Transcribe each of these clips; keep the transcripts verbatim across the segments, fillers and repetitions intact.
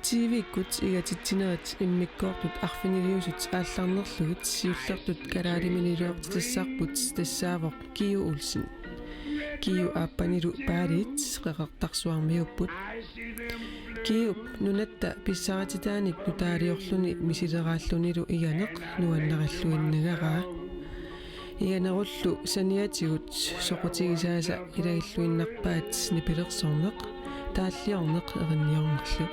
T V-kkut igatitsinerit immikkoortut arfiniliusut aallarnerlugit siullertut kalaaliminiluartitassarput tassaavoq Kiu Olsen. Kiu aappanilu Paaliit Qeqertarsuarmiuupput. Kiup nunatta pissarititaanik nutaaliorluni misileraallunilu iganeq nuannaralluinnagaraa. Iganerullu saniatigut soqutigisaasa ilagilluinnarpaat nipilersorneq, taalliorneq erinniornerlu.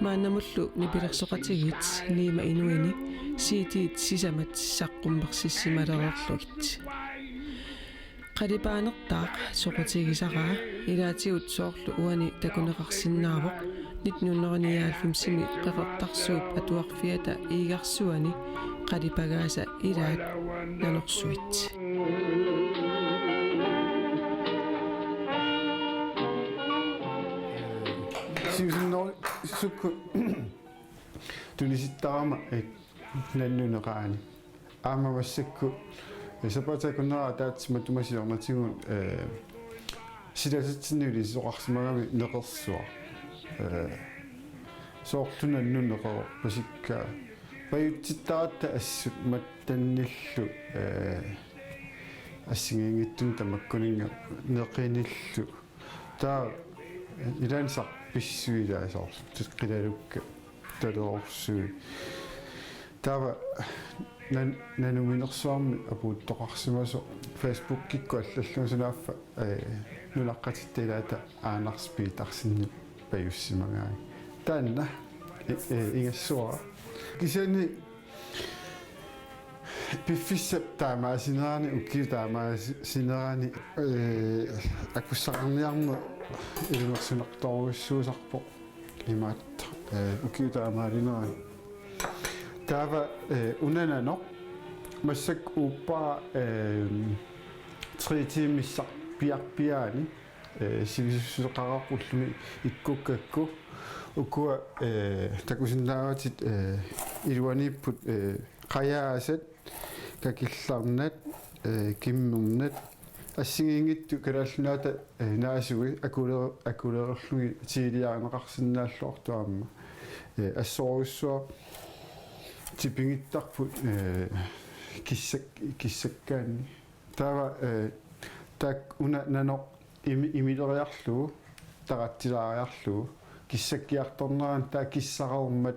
Maannamullu nipilersoqatigiit Niima Inuini C D-t sisamat saqqummersissimalereerlugit. Qalipaanertaaq soqutigisaraa, ilaatigut soorlu uani takuneqarsinnaavoq nitten hundrede nioghalvfems-imi Qeqertarsuup Atuarfiata Iigarsuani qalipagaasa ilaat nanorsuit. Siusinnerusukkut tunisittarama, eh, Nannut neqaani. Aamma massakkut, eh, sapaatip akunnerata ataatsip matuma siornatigut, eh, silasatsinnik ilisisoqarsimagami neqersuaq. Eh, soorlu nannut neqeroorpasikkaa. Pajutsittaratta assut mattannillu, eh, assigiinngitsunik tamakkuninnga neqinillu. Taava ilaanni sarpissuit, ilaa, soorlu qilalukkat talerussui. Taava nan-, nanuminersuarmi apuuttoqarsimasoq Facebookikkut allallugu sunaaffa, eh, nunaqqatitta ilaata Anders Petersenip pajussimagaanni. Taanna, eh, eh, ingassuara. Kisianni piffissap taamaasinerani, ukiup taamaasinerani, eh, akussaqarniarneq ilungersunartorujussuusarpoq imaattoq, eh, ukiup taamaalinerani. Taava, eh, una nanoq massakkut uuppara, eh, tre tiimissaq piarpiaani, eh, sivisussuseqareerpoq ullumi ikkukkakku. Ukua, eh, takusinnaavatit, eh, iluaniipput, eh, qajaasat, kakillarnat, eh, kimmernat, assigiinngitsut Kalaallit Nunaata, eh, naasui akule-, akulereerlugit tiiliarineqarsinnaalluartut aamma. Eh, assorujussuaq tipigittarput, eh, kissak-, kissakkaanni. Taava, eh, taakku una nanoq imi-, imileriarlugu, taratsilaariarlugu, kissakkiartornerani taava kissaqarmat,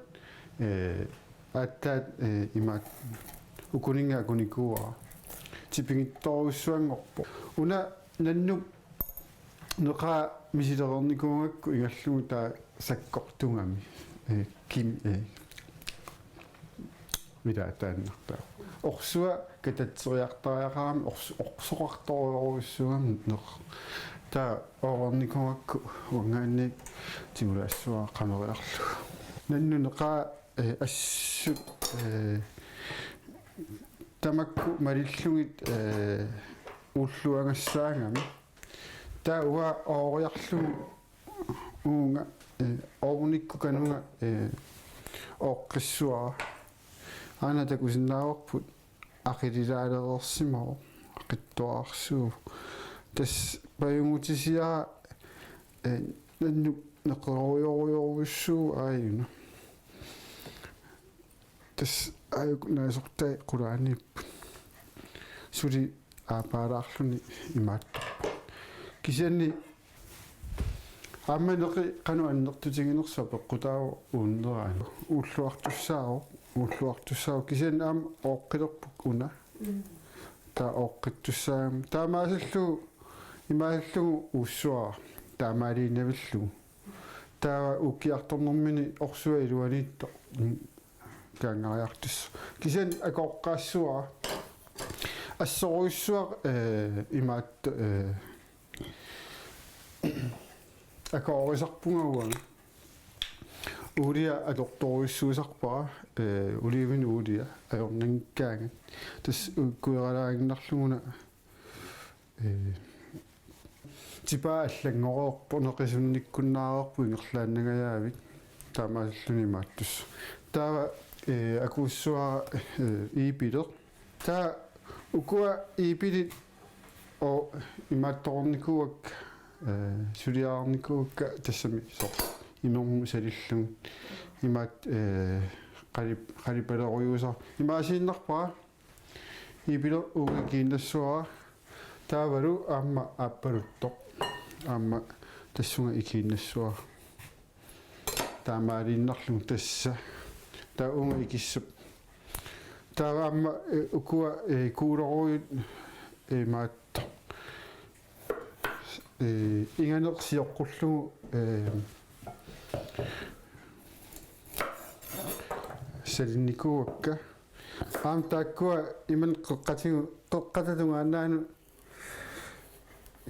eh, aatsaat, eh, imaat ukuninnga akunikuuara. Tipigittorujussuanngorpoq. Una nannup neqaa misilereernikuugakku ingerlaannaq taava sakkortugami. Eh, kim, eh, Ila taannartaa. Orsua katatseriartariaqarami ors-, orsoqartorujussuugami neq. Taava oornikuuakku uanngaanniit tigulaassavara qameriarlugu. Nannut neqaa, eh, assut, eh, tamakku malillugit, eh, ulluagassaagami. Taava uanga ooriarlugu uunga, eh, oornikkut kanunga, eh, ooqqissavara. Aana takusinnaavarput aqililaalereersimavoq, aqitsuararsuuvoq. Tassa pajugutisiara, eh, nannut neqerorujorujussuuvoq aajuna. Tassa aajuku naasortai qulaaniipput. Suli aappaalaarluni imaattarput. Kisianni aamma neqi qanoq annertutiginersoq apeqqutaavoq uunnerani. Ulluartussaavoq, ulluartussaavoq. Kisianni aamma ooqqilerput una. Mm. Taava ooqqittussaagami. Taamaasillugu, imaasillugu uussavara. Taamaaliinnavillugu. Taava ukiartornermini orsua iluaniittoq. Mm. Kaanngariartussaq. Kisianni akooqqaassavara. Assorujussuaq, eh, imaattoq, eh, akoorisarpunga uanga. Uulia atortorujussuusarpara, eh, olivenip uulia ajornanngikkaangat. Tassa ukkueralaaginnarluguna, eh, tipaa allanngoreerpoq, neqisunnikkunnaareerpoq ingerlaannangajaavik. Taamaasilluni imaattussaq. Taava, eh, akuussavara, eh, iipileq. Taava ukua iipilit o-, imaattoqarnikuuakka, eh, suliarnikuuakka tassami soorlu imermut salillugu imaattoq, eh, qalip-, qalipalerujuusarpoq. Imaasiinnarpara. Ipiler uunga ikiinnassavara. Taavalu aamma aappaluttoq. Aamma tassunga ikiinnassavara. Taamaaliinnarlugu tassa. Taava uunga ikissapput. Taava aamma, eh, ukua, eh, kuuloruit, eh, imaattoq. Eh, inganeq sioqqullugu, eh, salinnikuuakka. Aamma taakkua imannak qeqqatigu-, qeqqata tungaannaanut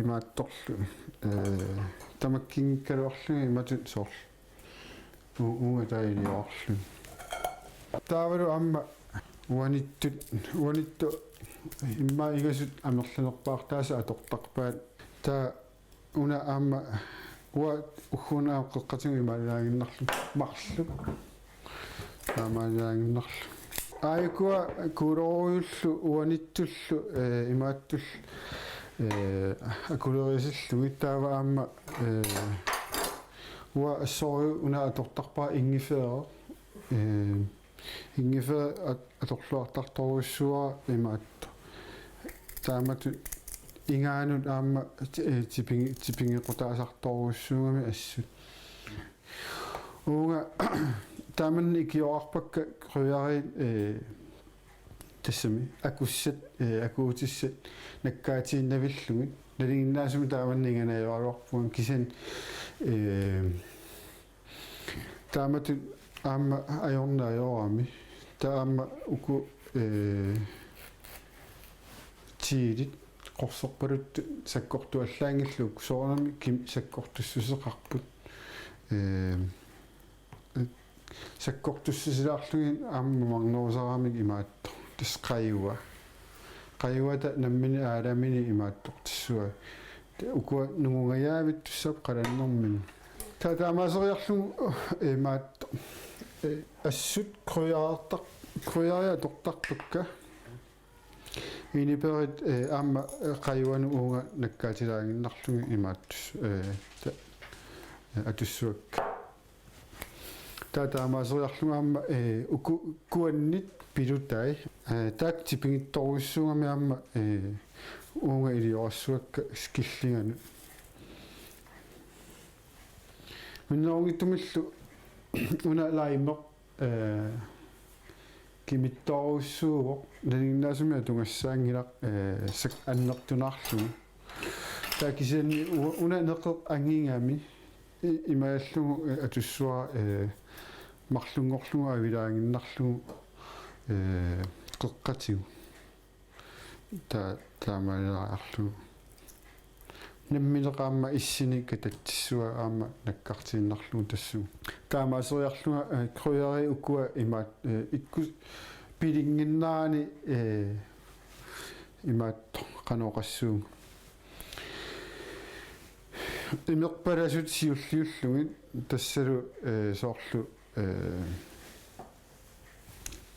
imaattorlu, eh, tamakkinngikkaluarlugit imatut soorlu. U-, uunga taava iliorarlugit. Taavalu aamma uanittut, uanittut immaqa ingasut amerlanerpaartaasa atortarpaat. Taava una aamma uanga ugguuna aamma qeqqatigut imaalaaginnarlugu marluk. Taamaalaaginnarlugu. Aajukua kuuloruillu uanittullu, eh, imaattullu, eh, akulerisillugit taava aamma, eh, uanga assorujuk una atortarpara ingefær. Eh, ingefær at-, atorluartartorujussuuara imaattoq. Taamatut ingaanut aamma ti-, eh, tipigi-, tipigequtaasartorujussuugami assut. Uunga taamanna ikiorarpakka krydderiit, eh, tassami akussat, eh, akuutissat nakkaatiinnavillugit. Nalinginnaasumik taamanna inganaajugaluarpunga kisianni, eh, taamatut aamma ajornaq ajorami. Taava aamma uku, eh, chilit qorsorpaluttut sakkortuallaanngillat, soorunami kim-, sakkortussuseqarput. Eh, sakkortussusilaarlugit aamma mamarnerusaramik imaattoq. Tassa qajua. Qajuata nammineq aalamini imaattortissuaat. Ukua nungungajaavittussaapput qalannermini. Taava taamaaseriarlugu, eh, imaattoq. Eh, assut krydderertar-, krydderi atortarpakka. Inuperit, eh, aamma, eh, qajuanut uunga nakkaatilaaginnarlugit imaattoq, eh, ta-, eh, atussuakka. Taava taamaaseriarlugu aamma, eh, uku kuannit pilutai. Eh, taakku tipigittorujussuugamik aamma, eh, uunga iliorassuakka skillinganut. Minnerunngitsumillu una lime, eh, kimittorujussuuvoq, nalinginnaasumik atugassaanngilaq, eh, sak-, annertunaarlugu. Taava kisianni u-, una neqeq angigami i-, imaluunniit, eh, atussavara, eh, marlunngorlugu avilaaginnarlugu, eh, qeqqatigut. Ta-, taamaalilaaginnarlugu. Nammineq aamma issinik katatsissavaa aamma nakkartiinnarlugu tassunga. Taamaaseriarlunga, eh, krydderi ukua imaat, eh, ikku pilinnginnerani, eh, imaattoq qanoq oqassuunga. Imerpalasut siulliullugit tassalu, eh, soorlu, eh,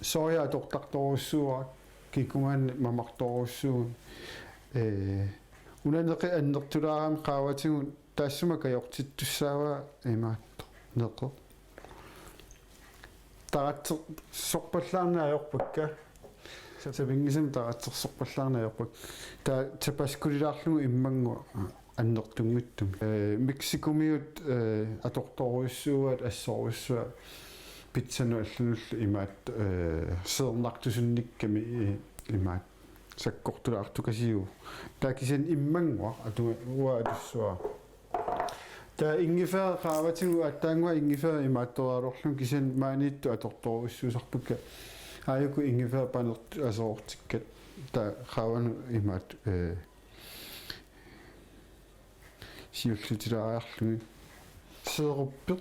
soja atortartorujussuuara, kikkunngaanniit mamartorujussuuvoq. Eh, una neqi annertulaarami qaavatigut taassuma kajortittussaavaa imaattoq neqeq. Taratsersorpallaarneq ajorpakka. Sapinngisamik taratsersorpallaarneq ajorpakka. Taava tabascolilaarlugu immannguaq annertunngitsumik. Eh, Mexicomiut, eh, atortorujussuuaat assorujussuaq pizzanut allanullu imaat, eh, seernartusunnikkami i-, imaat sakkortulaartukasiuvoq. Taava kisianni immannguaq atu-, uanga atussavara. Taava ingefær qaavatigut aatsaannguaq ingefær imaattoriarluni kisianni maaniittut atortorujussuusarpakka. Aajuku ingefær panertut aserortikkat taava qaavanut imaat, eh, siullutilaariarlugit. Siiruppi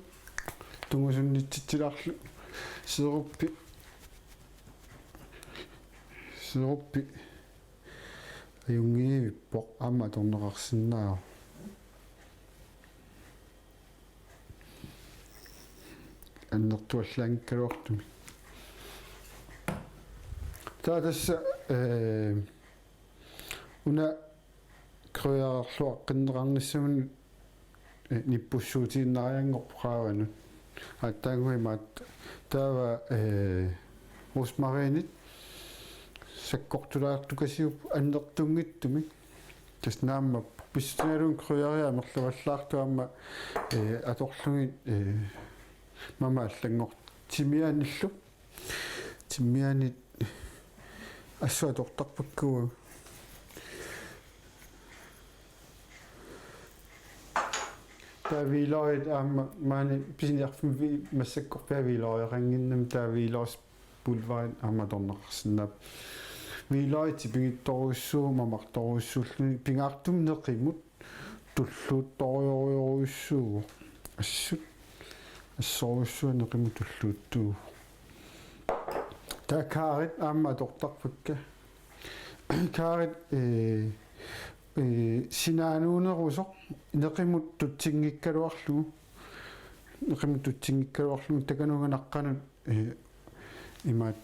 tungusunnitsitsilaarlugu. Siiruppi. Siiruppi. Ajunngivippoq aamma atorneqarsinnaavoq. Annertuallaanngikkaluartumik. Taava tassa, eh, una krydderiarluaqqinneqarnissaminut eh, nippussuutiinnarianngorpoq qaavanut. Aatsaannguaq imaattoq taava, eh, rosmarinit sakkortulaartukasiupput annertunngitsumik. Tassa naammapput pissutigalugu krydderiat amerlavallaartut aamma, eh, atorlugit, eh, mamaat allanngortut timianillu. Timianit assut atortarpakka uagut. Taava hvidløgit aamma maani pisiniarfimmi vi-, massakkorpiaq hvidløgeqannginnami taava hvidløgspulverit aamma atorneqarsinnaapput. Hvidløgit tipigittorujussuuvoq mamartorujussuulluni pingaartumik neqimut tulluuttorujorujussuuvoq. Assut. Assorujussuaq neqimut tulluuttuuvoq. Taava karryt aamma atortarpakka. Karryt, eh, eh, sinaanuunerusoq neqimut tutsinngikkaluarlugu. Neqimut tutsinngikkaluarlugu takanunnga naqqanut, eh, imaattoq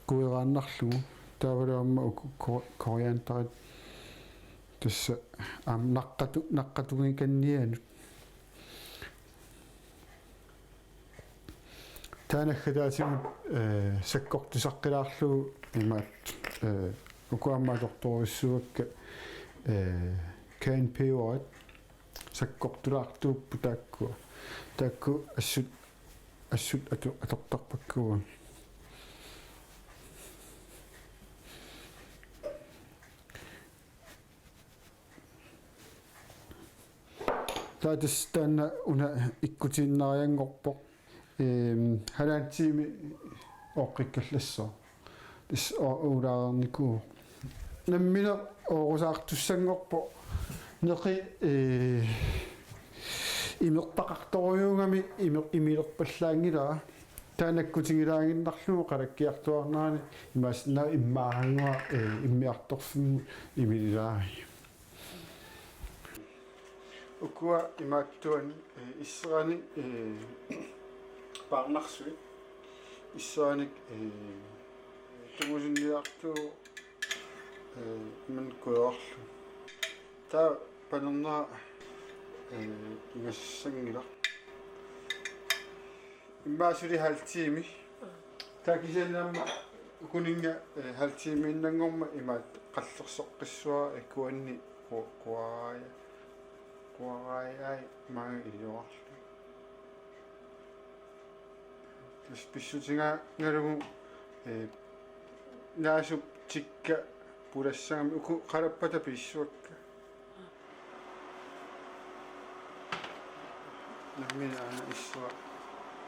kueraannarlugu. Taavalu aamma uku ko-, korianderit tassa aamma naqqatu-, naqqatugikannianut. Taava naggataatimut, eh, sakkortusaqqilaarlugu imaattoq, eh, uku aamma atortorujussuuakka, eh, cayenne peberit sakkortulaartuupput taakkua. Taakku assut, assut atu-, atortarpakka uagut. Taava tassa taanna una ikkutiinnarianngorpoq. Ehm, halvanden time ooqqikkallassaaq. Tassa o-, uulaarnikuuvoq. Nammineq oorusaartussanngorpoq. Neqi, eh, imertaqartorujuugami imer-, imilerpallaanngilara. Taava nakkutigilaaginnarlugu qalakkiartuaarnerani imaassinnaavoq immaarannguaq, eh, immiartorfimmut imililaariga. Ukua imaattuani, eh, isseranik, eh, paarnarsuit. Isseranik, eh, tungusinniartuuvoq, eh, imannak kuerarlugu. Taava panernera, eh, ingassanngilaq. Immaqa suli halv time. Taava kisianni aamma ukuninnga, eh, halv timeinnanngormat imaattoq qallersoqqissuara ikuanni qu-, quaraja-, quarajai maanga iliorarlugit. Tassa pissutigalugu, eh, naasup tikka pulassagami uku qalappata piissuakka. Nammineq aana issera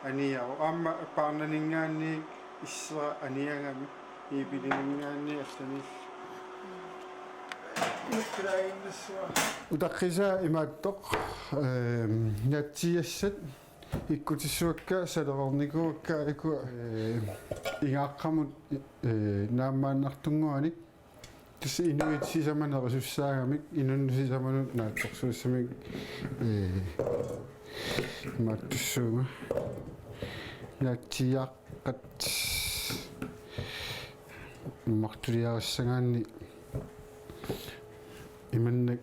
aniaruk. Aamma paarnaninngaanniit issera aniagami. Iipilininngaanniit allaniillu. Nukkilaaginnassuara. Utaqqisaa imaattoq, ehm, naatsiiassat ikkutissuakka salereernikuuakka uku, eh, igaaqqamut, eh, naammaannartunnguanik. Tassa inuit sisamat nerisussaagamik, inunnut sisamanut naatsorsuussamik, eh, imaattussuunga. Naatsiiaaqqat martuliarissagaanni imannak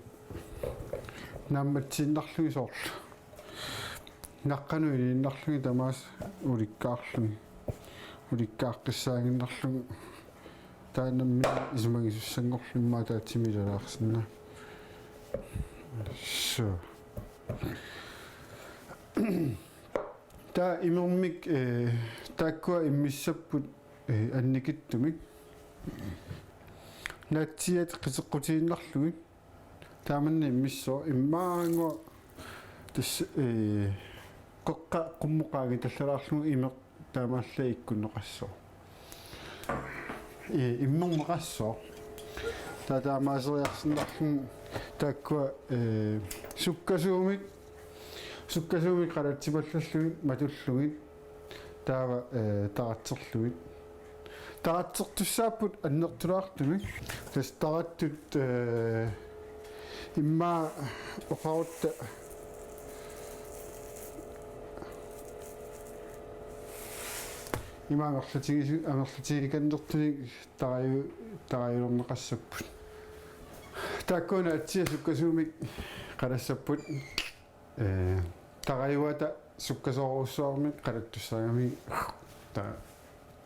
naammatsiinnarlugit soorlu. Naqqanut iliinnarlugit tamaasa ulikkaarlugit. Ulikkaaqqissaaginnarlugu taanna nammineq isumagisussanngorlugu immaqa taava timilalaarsinnaa. Suu. Taava imermik, eh, taakkua immissapput, eh, annikitsumik. Naatsiiat qiteqqutiinnarlugit. Taamanna immissoq immaqa tassa, eh, qeqqa qummuqaagitallalaarlugu imeq taamaallaat ikkunneqassaaq. Eh, immerneqassaaq. Taava taamaaseriarsinnarlugu taakkua, eh, sukkasuumik, sukkasuumik qalatsipallallugit matullugit. Taava, eh, taratserlugit. Taratsertussaapput annertulaartumik. Tassa tarattut, eh, immaqa oqarutta ima amerlatigisu-, amerlatigikannertunik taraju-, tarajulerneqassapput. Taakku naatsiiat sukkasuumik qalassapput, ee, tarajuata sukkasoorujussuarmik qalattussaagami, ta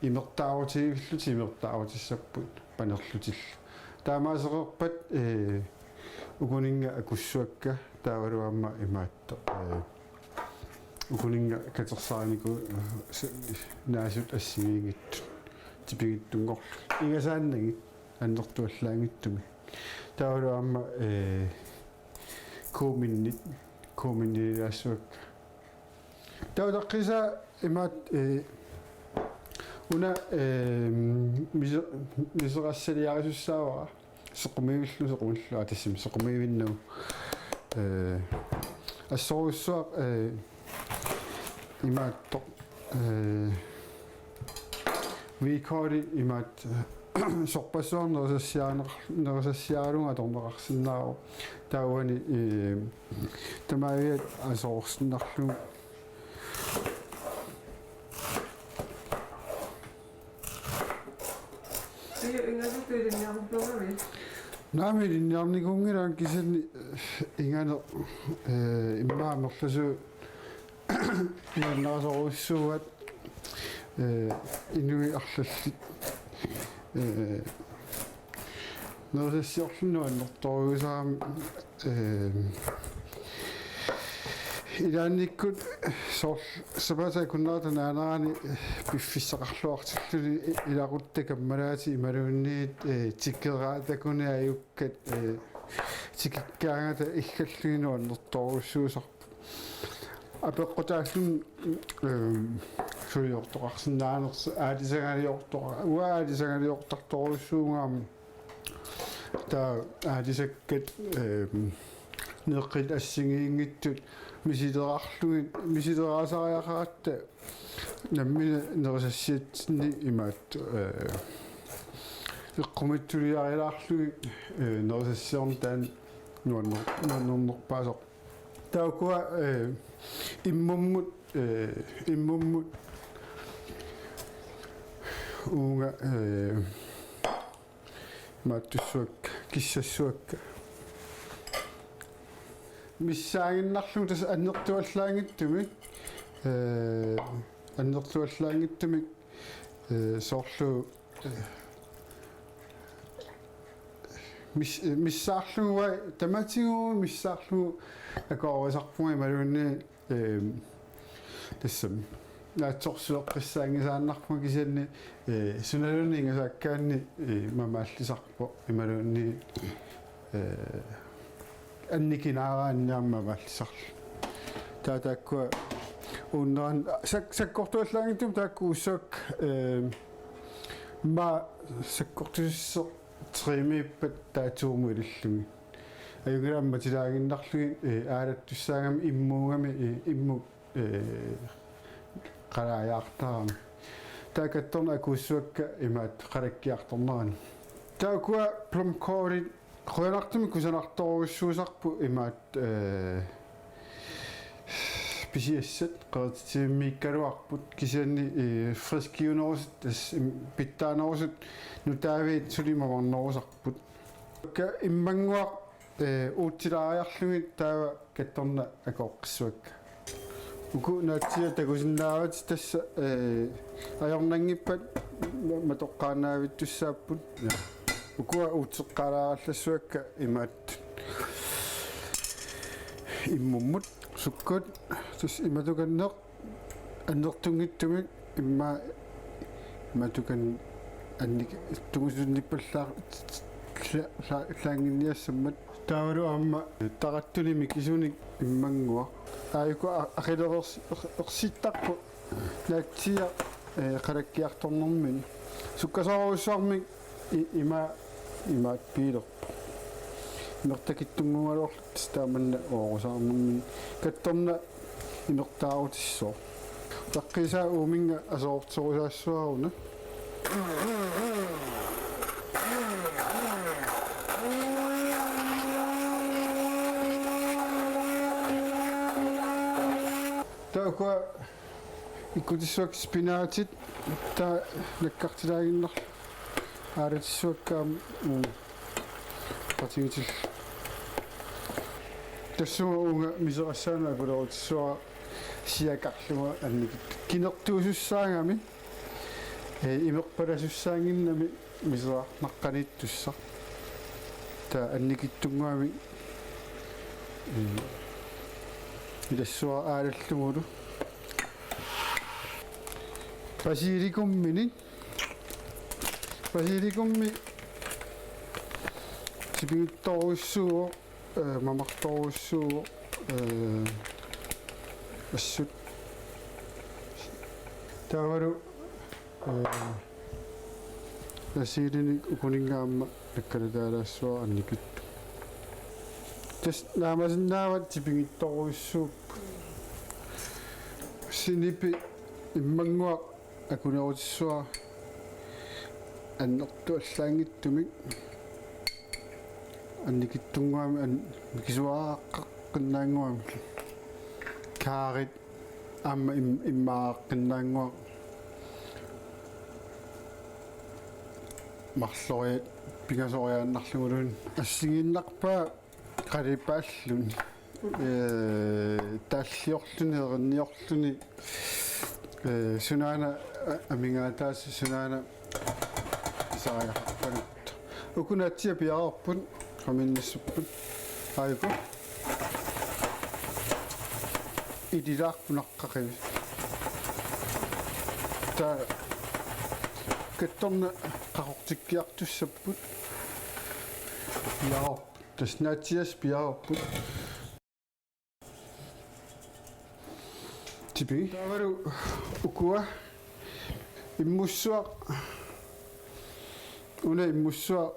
imertaarutivillutik imertaarutissapput panerlutillu. Taamaasereerpat, ee, ukuninnga akussuakka taavalu aamma imaattoq, ee, ukuninnga katersarinikuuaat, ee, s-, naasut assigiinngitsut tipigittunngorlugit. Ingasaannagit annertuallaanngitsumik. Taavalu aamma, ee, kuuminnit, kuuminnililaassuakka. Taava utaqqiisaa imaattoq, ee, una, ee, mise-, miseqassaliarisussaavara. Sequmiivillugu, sequmiivillugu, aa, tassami sequmiivinnagu. Ee, assorujussuaq, ee, imaattoq, ee, V-koodi imaattoq, ee, sorpassuarnik nerisassiarineq-, nerisassiaralugu atorneqarsinnaavoq. Taavani, ee, tamaaviat asoorsinnarlugu. Aju, ingasut ilinniarnikuugami? Naamik, ilinniarnikuunngilaat kisianni, ee, inganeq, ee, immaqa amerlasuut nuannarisorujussuuaat, ee, inuit arlallit, ee, nerisassiorluni nuannertorujussuusarami, ee, ilaannikkut soorlu sapaatip akunnerata naanerani piffissaqarluartilluni ilaquttat kammalaatit imaluunniit, ee, tikeraat takuneq ajukkat, ee, tikikkaangata iggallugit nuannertorujussuusarput. Apeqqutaalluni, ee, suliortoqarsinnaanersoq, aalisagaliortoqa-, uanga aalisagaliortartorujussuuvunga aamma. Taava aalisakkat, ee, neqit assigiinngitsut misilerarlugit, misileraasariaqaratta nammineq nerisassiatsinni imaattoq, ee, eqqumiitsuliarilaarlugit, ee, nerisassiorneq taanna nuanner-, nuannernerpaasoq. Taava ukua, ee, immummut, ee, immummut uunga, ee, imaattussuakka, kissassuakka. Missaaginnarlugu tassa annertuallaanngitsumik, ee, annertuallaanngitsumik, ee, soorlu, ee, mis-, missaarlugu, tamatigut missaarlugu akuerisarpunga imaluunniit, ee, tassami naatsorsueqqissaanngisaannarpunga kisianni, ee, sunaluunniit ingasaakkaanni, ee, mamaallisarpoq imaluunniit, ee, annikinaaraanni aamma mamaallisarluni. Taava taakkua uunneran-, sak-, sakkortuallaanngitsumik taakku uussuakka, ee, immaqa sakkortusisoq tremiippat taava toomut ilillugit. Ajunngilaq ammatilaaginnarlugit, ee, aalattussaagami immuugami, ee, immut, ee, qalaajaartarami. Taava kattornaq akuussuakka imaattoq qalakkiartornerani. Taava ukua plumkoodit qujanartumik kusanartorujussuusarput imaattoq, ee, pisiassat qerititsivimmiikkaluarput kisianni, ee, friskiunerusut tassa im-, pitsaanerusut nutaaviit suli mamarnerusarput. Ka immannguaq, ee, uutsilaariarlugit taava kattornaq akooqqissuakka. Uku naatsiiat takusinnaavatit tassa, ee, ajornanngippat ma-, matoqqaannaavittussaapput. Ja. Ukua uutseqqaalaarallassuakka imaattoq immummut sukkut tassa imatukanneq annertunngitsumik immaqa imatukan annik tungusunnippallaar-, la-, la-, laannginniassammat. Taavalu aamma tarattunik mikisunik immannguaq. Aajuku a-, aqilerers-, er-, ersittarpoq naatsiiaq, ee, qalakkiartornermini. Sukkasoorujussuarmik i-, ima-, imaattupiilerpoq. Imertakitsunnguugaluarlutik taamanna oorusaarnermini. Kattornaq imertaarutissaaq. Utaqqiisaa uuminnga asoortorusaassuaruna. Taava ukua ikkutissuakka spinatit taava nakkartilaaginnarlugit. Aalatissuakka aamma, mm, Qatigitil. Tassunga uunga miserassaanut akulerutissuara siakarlunga annikit. Kinertuusussaagami, ee, imerpalasussaannginnami miserarnaqqaniittussaq. Taava annikitsunnguamik, ee, ilassuara aalallugulu. Basilikumminik. Basilikummi tipigittorujussuuvoq, ee, mamartorujussuuvoq, ee, assut. Taavalu, ee, basilinik ukuninnga aamma nakkalataalaassuara annikitsukkut. Tassa naamasinnaavat tipigittorujussuupput. Sinipi immannguaq akulerutissuara annertuallaanngitsumik. Annikitsunnguamik an-, mikisuaraqqaqqinnaannguamik. Kaarit aamma im-, immaaqaqqinnaannguaq. Marloriat pingasoriaannarluguluunniit. Assigiinnarpaa qalipaalluni. Ee, taalliorluni, erinniorluni. Ee, sunaana a-, amigaataasa sunaana pisariaqarpanut. Uku naatsiiaat piareerput, qamiinnassupput. Aajuku. Ililaarput naqqaqivik. Taava kattorna qaqortikkiartussapput. Piareerput. Tassa naatsiiaat piareerput. Tipi. Taavalu ukua immussuaq. Una immussuaq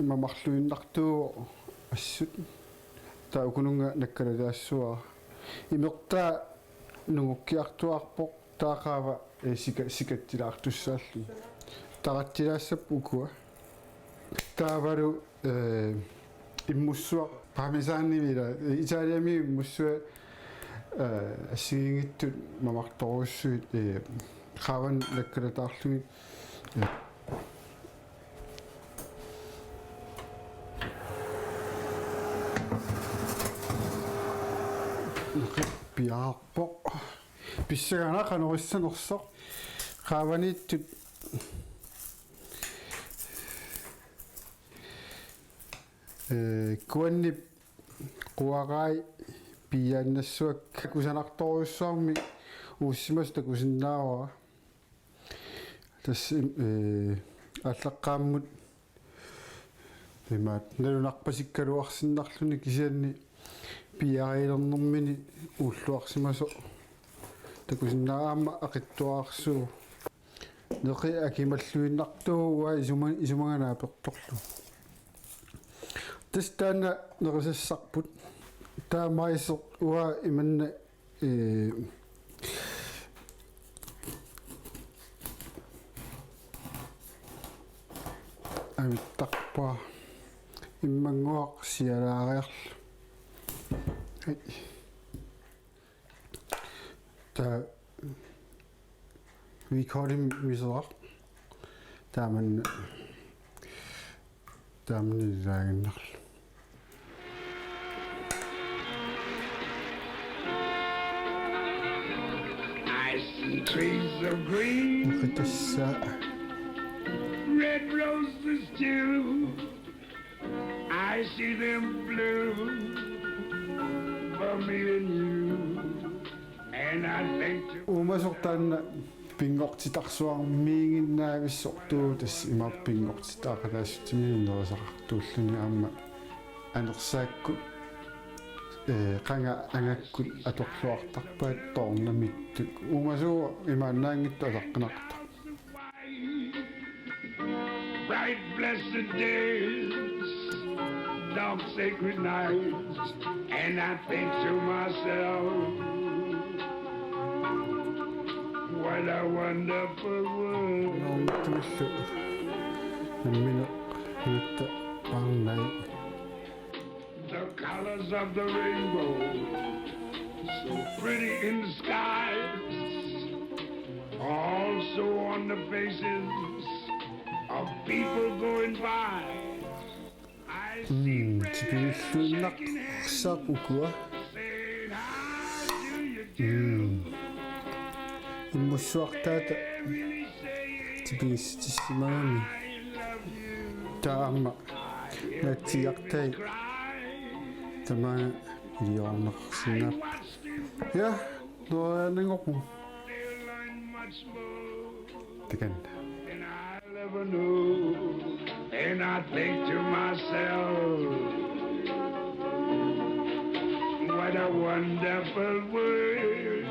mamarluinnartuuvoq assut. Taava ukununnga nakkalataassuara. Imertaa nungukkiartuaarpoq. Taava qaava, ee, sika-, sikatsilaartussaalluni. Taratsilaassapput ukua. Taavalu, ee, immussuaq parmesanimi ila, ee, Italiami immussuaq, ee, assigiinngitsut mamartorujussuit, ee, qaavanut nakkalataarlugit, ee, piaarpoq. Pissanganaq qanoq issanersoq. Qaavaniittut, ee, kuannip quarai piiaannassuakka kusanartorujussuarmik uussimasut takusinnaavara. Tassa im-, ee, aallaqqaammut imaat nalunarpasikkaluarsinnarluni kisianni piiariilernermini uulluarsimasoq takusinnaavat, aamma aqitsuararsuuvoq. Neqi akimalluinnartuuvoq uanga isuma-, isumaga naapertorlugu. Tassa taanna nerisassarput. Taava majsi uanga imanna, ee, avittarpara. Immannguaq sialaariarlugu. Ai. Taava Vicodin miseraq. Taamanna, taamanna ilaaginnarlugu. I see trees of green, Nukitassa. Red roses too. I see them blue for me and you. And I think to Uumasoq taanna pinngortitarsuarmiiginnaavissortuuvoq, tassa imaappoq pinngortitaqalaassutsiminik nerisaqartuulluni aamma anersaakkut, ee, qanga angakkut atorluartarpaat toornamiittut. Uumasuuvoq imaannaanngitsoq ataqqinartoq. Bright blessed days, dark sacred nights, and I think to myself, what a wonderful world. Noortumillu nammineq nuutta parnai. The colors of the rainbow, so pretty in the skies, also on the faces of people going by. I Mm, tipigilluinnarsaaq ukua. Mm. Immussuartaata tipigissutissimagamik. Taava aamma naatsiiartai tamaanga iliorneqarsinnaapput. Ja, nuannarinngorpunga. Takanna. And I think to myself, what a wonderful world.